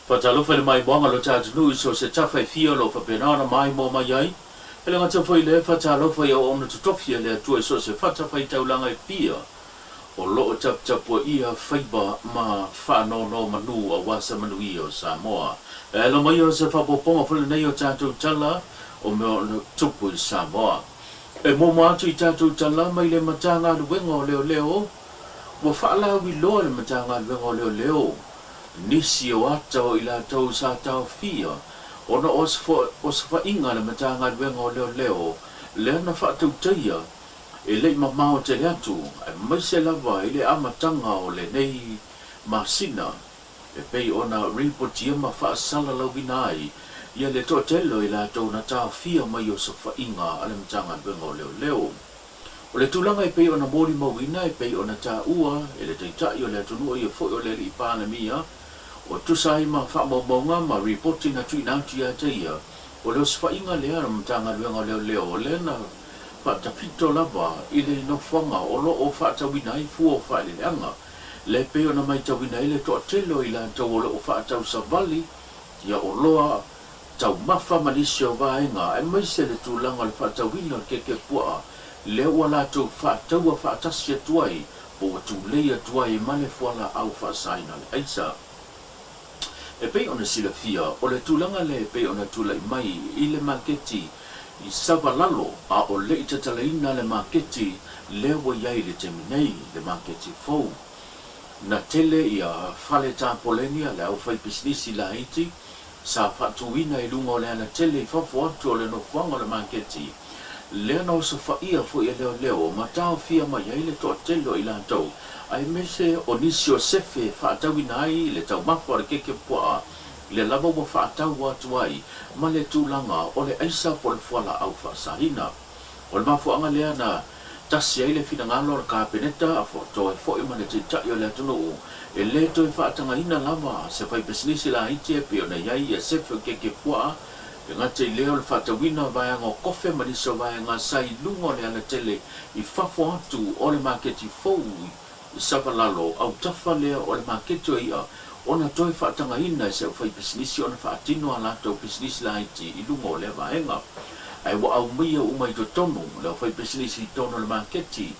Faatalofa i le maimoaga o lo ta atunuu i so o se tafa e fia o lo o faapena ona maimoa mai ai. E le gata foi i lea, faatalofa i auauna totofi a le Atua i so o se fatafaitaulaga e fia o lo o taputapuaia faiva ma faanonomanu aua se manuia o Samoa. E ala mai o se faaopoopoga foi lenei o tatou tala o mea o lo o tupu i Samoa. E muamua atu i tatou tala mai le Matagaluega o Leoleo, ua faalauiloa le Matagaluega o Leoleo nisi o ata o i latou sa taofia ona o osofaiga a le Matagaluega o Leoleo lea na faatautaia e le i mamao tele atu, aemaise lava i le amataga o lenei masina, e pei ona ripotia ma faasalalauina ai ia le toatele o i latou na taofia mai osofaiga a le Matagaluega o Leoleo. O le tulaga e pei ona molimauina e pei ona taua e le Taitai o le atunuu o ia foi o le Alii Palemia, o tusa ai ma faamaumauga ma ripoti na tuuina atu ia te ia, o le osofaiga lea a le Matagaluega o Leoleo o lea na faatafito lava i le nofoaga o lo o faatauina ai fua o faaeleeleaga, lea e pei ona maitauina ai le toatele o i latou o lo o faatau savali ia oloa taumafa ma nisi o vaega, aemaise le tulaga o le faatauina o le kekepuaa lea ua latou faataua faatasi atu ai po ua tulei atu ai ma le fualaau faasaina o le aisa. E pei ona silafia, o le tulaga lea e pei ona tulai mai i le maketi i Savalalo a o le i tatalaina le maketi lea ua i ai i le taimi nei, le maketi fou. Na tele ia fale tapoleni a le aufaipisinisi laiti sa faatuina i luga o le alatele i fafo atu o le nofoaga o le maketi, lea na osofaia foi e leoleo ma taofia mai ai le toatele o i latou, aemaise o nisi o sefe e faatauina ai le taumafa o le keke puaa, lea lava ua faatau atu ai ma le tulaga o le aisa po o le fualaau faasaina. O le mafuaaga lea na tasi ai le finagalo o le Kapeneta a toe foi ma le Taitai o le atunuu e le toe faatagaina lava se faipisinisi laiti e pei ona i ai ia sefe o keke puaa, e gata i lea o le faatauina o vaega o kofe ma nisi o vaega sa i luga o le alatele i fafo atu o le maketi fou i Savalalo, autafa lea o le maketi o i'a ona toe faatagaina e se aufaipisinisi ona faatino a latou pisinisi laiti i luga o lea vaega. Ae ua aumaia uma i totonu le aufaipisinisi i totonu o le maketi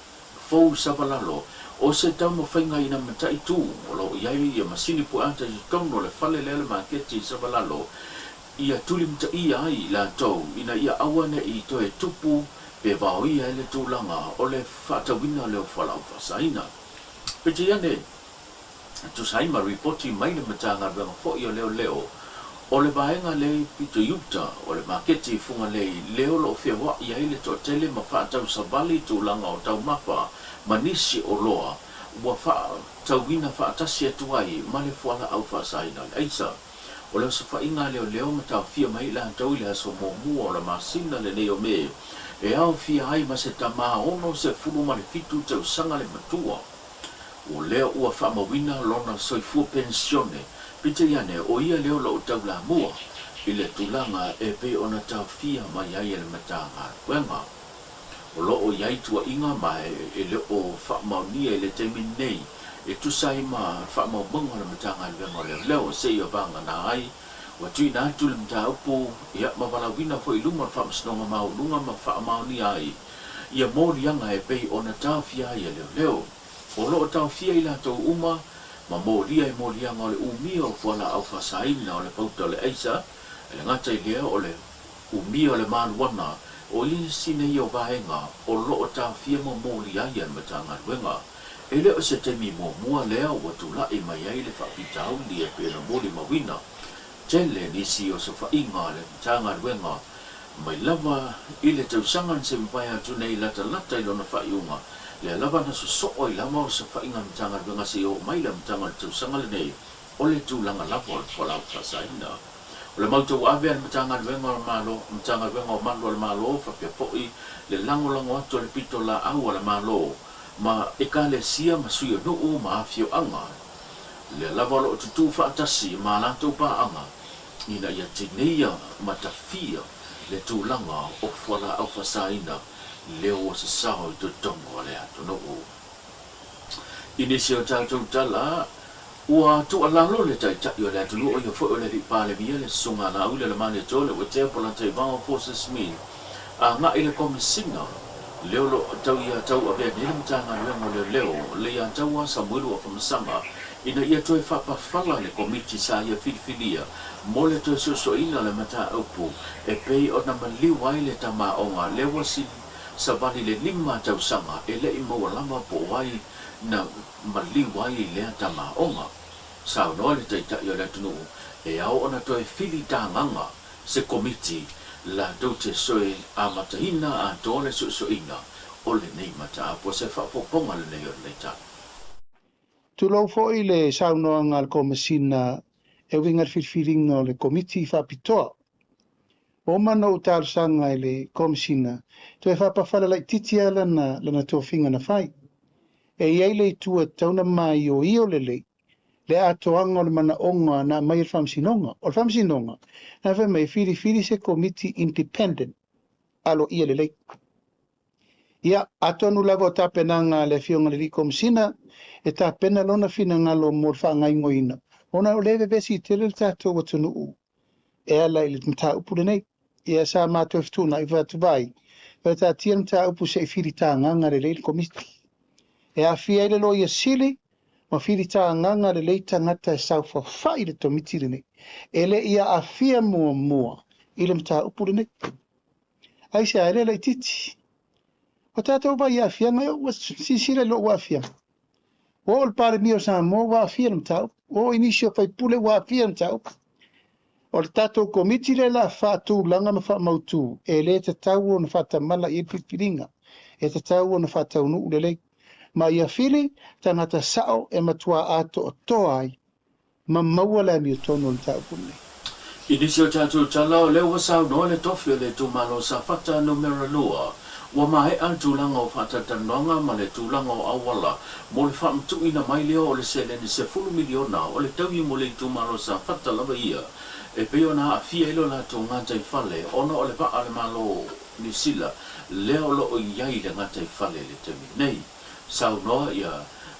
fou Savalalo o se taumafaiga ina mataitu o lo o i ai ia masini pueata i totonu o le fale lea o le maketi i Savalalo ia tulimataia ai i latou ina ia aua ne i toe tupu pe vaoia ai le tulaga o le faatauina o le fualaau faasaina. Peitai ane, e tusa ai ma ripoti mai le Matagaluega foi o Leoleo, o le vaega lea i pito i uta o le maketi i Fugalei lea o lo o feoai ai le toatele ma faatau savali tulaga o taumafa ma nisi oloa ua faatauina faatasi atu ai ma le fualaau faasaina o le aisa. O le osofaiga a leoleo ma taofia mai i latou i le aso muamua o le masina lenei o Me, e aofia ai ma se tama 67 tausaga le matua. O lea ua faamauina lona soifua penisione, peitai ane o ia lea o lo o taulamua i le tulaga e pei ona taofia mai ai e le Matagaluega. O lo o i ai tuuaiga ma e le o faamaonia i le taimi nei e tusa ai ma faamaumauga a le Matagaluega o Leoleo seia vagana ai ua tuuina atu le mataupu ia ma valaauina foi i luma o le Faamasinoga Maualuga ma faamaonia ai ia moliaga e pei ona taofia ai e leoleo. O lo o taofia i latou uma ma molia i moliaga o le umia o fualaau faasaina o le pauta o le aisa, e le gata i lea o le umia o le maluana o isi nei o vaega o lo o taofia ma molia ai e le Matagaluega. E le o se taimi muamua lea ua tulai mai ai le faafitauli e pei ona molimauina tele nisi osofaiga a le Matagaluega mai lava i le tausaga na se mavae atu nei latalata i lona faaiuga, lea lava na sosoo ai lava osofaiga a le Matagaluega seia oo mai le amataga o le tausaga lenei o le tulaga lava o le fualaau faasaina. O le mau tauave a le Matagaluega o Malo, Matagaluega o Malu a le Malo faapea foi le lagolago atu a le pitolaau a le Malo ma Ekalesia ma sui o nuu ma afioaga, lea lava o lo o tutū faatasi ma a latou paaga ina ia tineia ma tafia le tulaga o fualaau faasaina lea ua sasao i totonu o le atunuu. I nisi o tatou tala. Ua tuualalo le Taitai o le atunuu o ia foi o le Alii Palemia le Susuga a Laaulialemalietoa Leuatea Polataivao Fosi Smith agai i le Komesina lea o lo o tau ia tauavea nei le Matagaluega o Leoleo Leiataua Samuelu Afamasaga ina ia toe faapafala le Komiti sa ia filifilia mo le toe suesueina o le mataupu e pei ona maliu ai le tamaoga lea ua savali le 5 tausaga e le i maua lava po o ai na maliu ai lea tamaoga. Saunoa le Taitai o le atunuu e ao ona toe filitagaga se Komiti latou te soe amataina atoa le suesueina o lenei mataupu. O se faaopoopoga lenei o lenei tala. Tulou foi le saunoaga a le Komesina e uiga i le filifiliga o le Komiti Faapitoa. Ua uma ona ou talosaga i le Komesina toe faapafala laitiiti lava lana, lana tofiga na fai. E i ai le itu e tatau ona maioio lelei le atoaga o le manaoga na aumai e le Faamasinoga. O le Faamasinoga, na fai mai e filifili se Komiti independent, aloaia lelei. Ia, atonu lava o tapenaga a le Afioga i le Alii Komesina e tapena lona finagalo mo le faagaoioiga, ona o lea e vevesi tele le tatou atunuu e ala i le mataupu lenei. Ia, sa matou fetuunai fai atu, vaai, fai taatia le mataupu se i filitagaga lelei le Komiti. E aafia ai le Loia Sili ma filitagaga lelei tagata e saofafai i le Komiti lenei, e le i aafia muamua i le mataupu lenei. Aisea, e le laitiiti. Ua tatou vaai i aafiaga, ua silasila i lou aafiaga. Ua oo i le Palemia o Samoa ua aafia le mataupu. Ua oo i nisi o faipule ua aafia le mataupu. O le tatou Komiti lea o le a faatulaga ma faamautu, e le tatau ona faatamala i ai le filifiliga. E tatau ona faataunuu lelei. Ma ia fili tagata sao e matua atoatoa ai ma maua le amiotonu o le mataupu lenei. I nisi o tatou tala, o lea ua saunoa le tofi o le itumalo Safata Numera 2, ua maea le tulaga o faatalatalanoaga ma le tulaga o auala mo le faamatuuina mai lea o le seleni 10 miliona o le taui mo le itumalo Safata lava ia e pei ona aafia ai lo latou gataifale ona o le vaa a le Malo Niu Sila lea o lo o i ai le gataifale i le taimi nei. Saunoa ia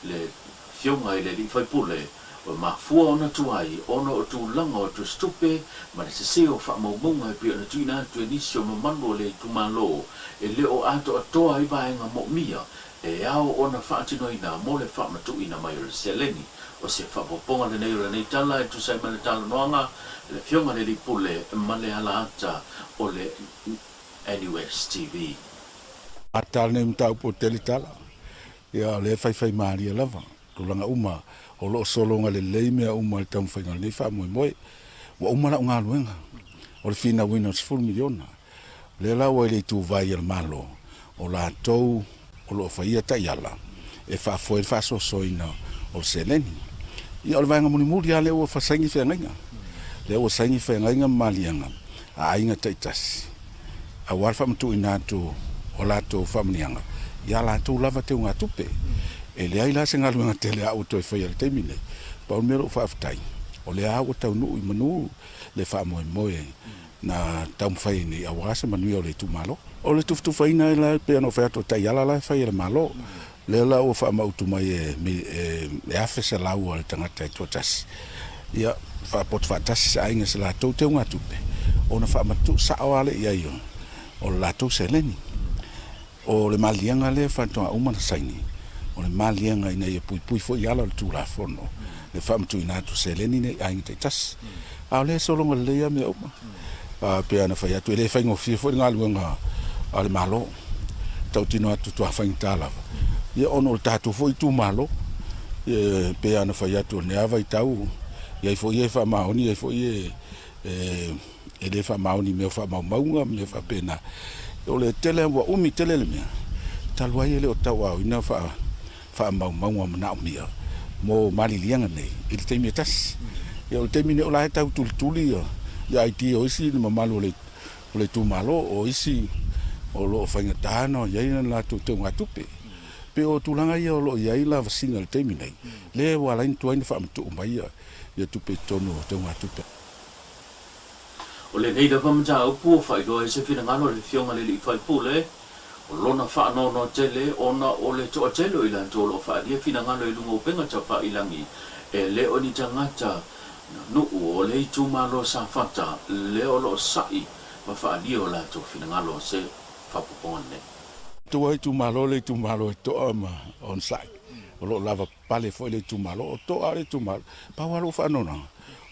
le Afioga i le Alii Faipule, Ua mafua ona tuai ona o tulaga o tusitupe ma le sese o faamaumauga e pei ona tuuina atu e nisi o mamalu o le itumalo e le o atoatoa ai vaega moomia e ao ona faatinoina mo le faamatuuina mai o le seleni. O se faaopoopoga lenei o lenei tala e tusa ai ma le talanoaga a le Afioga i le Alii Pule ma le alaata o le NUSTV. Ata lenei mataupu o tele tala, ia o lea e faifai malie lava. Tulaga uma o lo o sologa lelei mea uma i le taumafaiga o lenei faamoemoe. Ua uma lau galuega o le finauina o le 10 miliona. O lea la ua i le ituvai a le Malo, o latou o lo o faia taiala e faafoe ai le faasoasoaina o le seleni. Ia o le vaega mulimuli lava lea ua saini feagaiga, lea ua saini feagaiga ma maliega a aiga taitasi aua le faamatuuina atu o latou faamanuiaga i a latou lava teugatupe. E leai la se galuega tele a au e toe faia i le taimi lenei. Pau le mea o lou faafetai, o lea lava ua taunuu i manu le faamoemoe na taumafai ai nei aua se manuia o le itumalo. O le tufatufaina la e pei ona ou fai atu, o taiala la e fai e le Malo. Lea la ua faamautu mai e $1,100 a le tagata e toatasi, ia faapoto faatasi se aiga i se latou teugatupe ona faamatuu sao lava lea i ai o le latou seleni. O le maliega lea faatoa uma ona saini, o le maliega ina ia puipui foi i ala o le Tulafono le faamatuuina atu o seleni nei i aiga taitasi. A o lea e sologa lelei lava mea uma. E pei ona fai atu, e le faigofie foi le galuega a le Malo, tautino atu faatoa faigata lava, ia ona o le tatou foi itumalo. E pei ona fai atu o lenei lava vaitau, e i ai foi e faamaoni, e i ai foi e e le faamaoni i mea o faamaumauga ma mea faapena. O le tele ua umi tele le mea, talu ai e le o tauaaoina faamaumauga manaomia mo maliliega nei i le taimi e tasi. Ia o le taimi nei o la e tau tulituli ia ID o isi le mamalu o le itumalo, o isi o lo o faigata ona i ai le latou teugatupe. Pei o tulaga ia o lo o i ai lavasiga i le taimi nei, lea ua ala ai ona tuai ona faamatuu mai ia tupe i totonu o teugatupe. O lenei lava mataupu ua faailoa ai se finagalo a le Afioga i le Alii Faipule, o lona faanoanoa tele ona o le toatele o i latou o lo o faaalia finagalo i luga o upega tafailangi. E le o ni tagata nuu o le itumalo Safata lea o lo o sa'i ma faaalia o latou finagalo se faaopoopoga lenei. Tua itumalo le itumalo e to'a ma onosai. O lo o lava pale foi le itumalo, o to'a le itumalo. Pau lava lou faanoanoaga,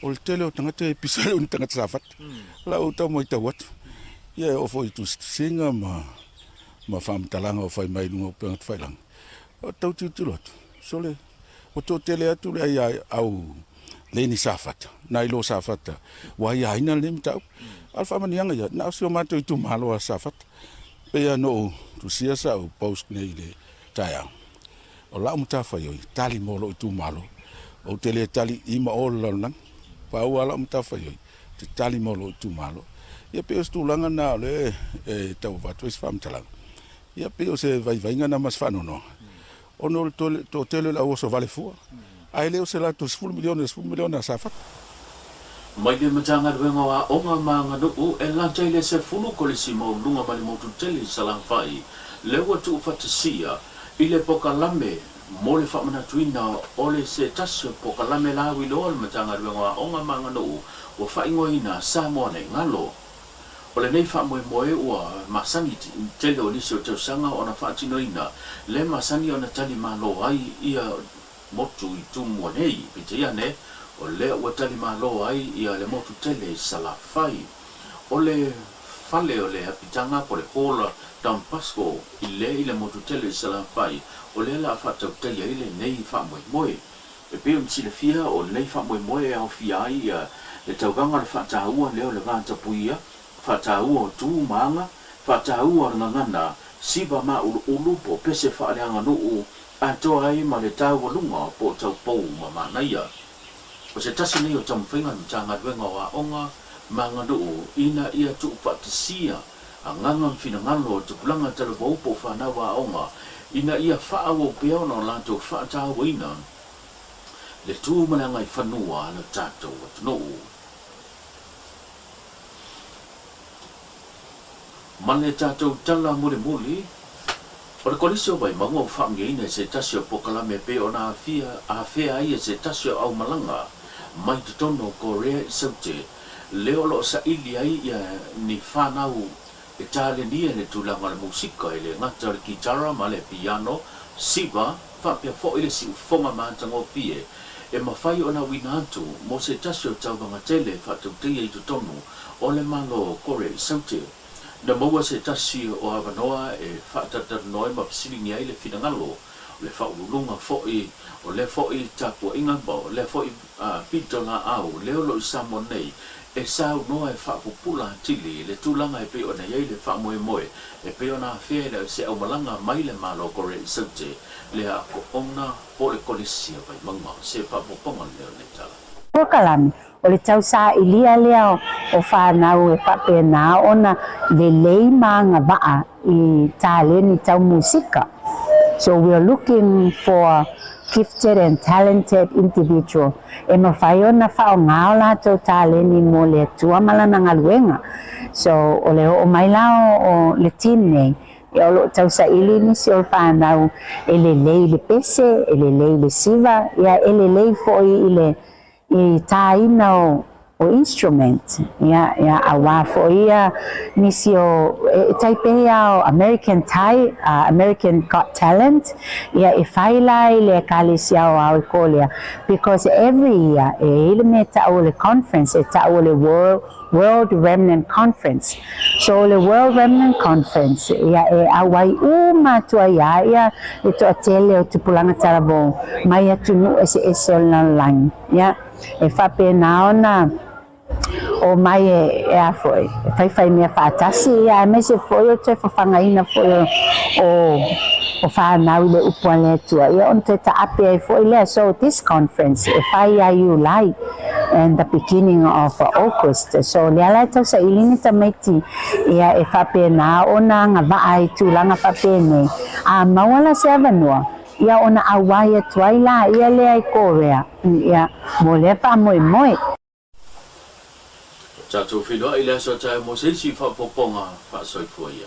o le tele o tagata e pisa le o ni tagata Safata. Lau tau matau atu, ia e oo foi i tusitusiga ma ma faamatalaga o fai mai i luga o upega tafailagi, o tau tilotilo atu, sole, ua toatele atu le aia au leni Safata, nai lo Safata, ua aiaina lenei mataupu. A o le faamanuiaga ia, na o si o matou itumalo a Safata. Pei lava ona ou tusia sau post nei i le taeao, o lau matafaioi, tali mo lou itumalo. Ou te le tali i ma o le lalolagi. Pau lava lau matafaioi, te tali mo lou itumalo. Ia pei o se tulaga lena o lea e tau avatu ai se faamatalaga. Ia pei o se vaivaiga lena ma se faanoanoaga, ona o le toatele o le au oso vale fua, ae le o se latou $10 miliona i le $10 miliona a Safata. Mai le Matagaluega o Aoga ma Aganuu e lata i le 10 kolisi maualuluga ma le motu tele i Salafai lea ua tuufaatasia i le pokalame mo le faamanatuina o le se tasi o pokalame lauiloa o le Matagaluega o Aoga ma Aganuu ua faaigoaina Samoa Nei Galo. O lenei faamoemoe ua masani tele o nisi o tausaga ona faatinoina le masani ona tali malo ai ia motu i Tumua nei, peitai ane, o lea ua tali malo ai ia le motu tele i Salafai. O le fale o le apitaga po le Hall Don Bosco i le i le motu tele i Salafai, o lea la a faatautaia ai lenei faamoemoe. E pei ona silafia, o lenei faamoemoe e aofia ai ia le tauvaga o le faataua lea o le va tapuia, faataua o tu ma aga, faataua o le gagana, siva māuluulu po o pese faaleaganuu, atoa ai ma le taualuga po o taupou ma manaia. O se tasi nei o taumafaiga a le Matagaluega o Aoga ma Aganuu ina ia tuufaatasia agaga ma finagalo o tupulaga talavou po o fanau aoga ina ia faaauau pea ona o latou faatauaina le tu ma le agaifanua a lo tatou atunuu. Ma le tatou tala mulimuli, o le Kolisi o Vaimauga ua faamanuiaina i se tasi o pokalame e pei ona aafia afea ai e se tasi o aumalaga mai totonu o Korea i Saute, lea o lo o saili ai ia ni fanau e talenia i le tulaga o le musika e le gata o le kitara ma le piano, siva, faapea foi le siufofoga matagofie e mafai ona auina atu mo se tasi o tauvaga tele e faatautaia i totonu o le Malo o Korea i Saute. Na maua se tasi o avanoa e faatalatalanoa ai ma fesiligia ai le finagalo o le faauluuluga foi o lea foi tapuaiga ma o lea foi pitolaau lea o lo o i Samoa nei e saunoa e faapupula atili le tulaga e pei ona i ai le faamoemoe e pei ona afea i se aumalaga mai le Malo o Korea i Saute le aoaoga po o le Kolisi a Vaimauga. Se faaopoopoga lenei o lenei tala. Polokalame, O le tausailia lea o fanau e faapena ona lelei ma agavaa i taleni tau musika. So we are looking for gifted and talented individual e mafai ona faaaoga o latou taleni mo le Atua ma lana galuega. So o le oo mai la o le team nei, ia o lo o tausaili nisi o fanau e lelei i le pese, e lelei i le siva, ia e lelei foi i le i tāina o o instrument, ia, ia, auā foi ia nisi o, e tai pei a o American Thai, American Got Talent, ia e fai la i le Ekalesia o Ao i Kōlea, because every year e i ai le mea e ta'u o le conference, e ta'u o le World, World Remnant Conference. So o le World Remnant Conference, ia e auai uma atu ai a ia le toatele o tupulaga talavou mai atunuu eseese o le lalolagi. Ia, e faapena ona omai e, e a foi, e faifai mea faatasi, ia aemaise foi o toe fafagaina foi o, o, o fanau i le upu a le Atua, ia ona toe taape ai foi lea. So this conference e fai ia Iulai and the beginning of August. So lea la e tausaili ni tamaiti ia e faapena ona agavaa i tulaga faapenei, a maua la se avanoa, ia ona auai atu ai la ia lea i Korea, ia, mo lea faamoemoe. Tatou feiloai i le aso a taeao mo se isi faaopoopoga faasoifua ia.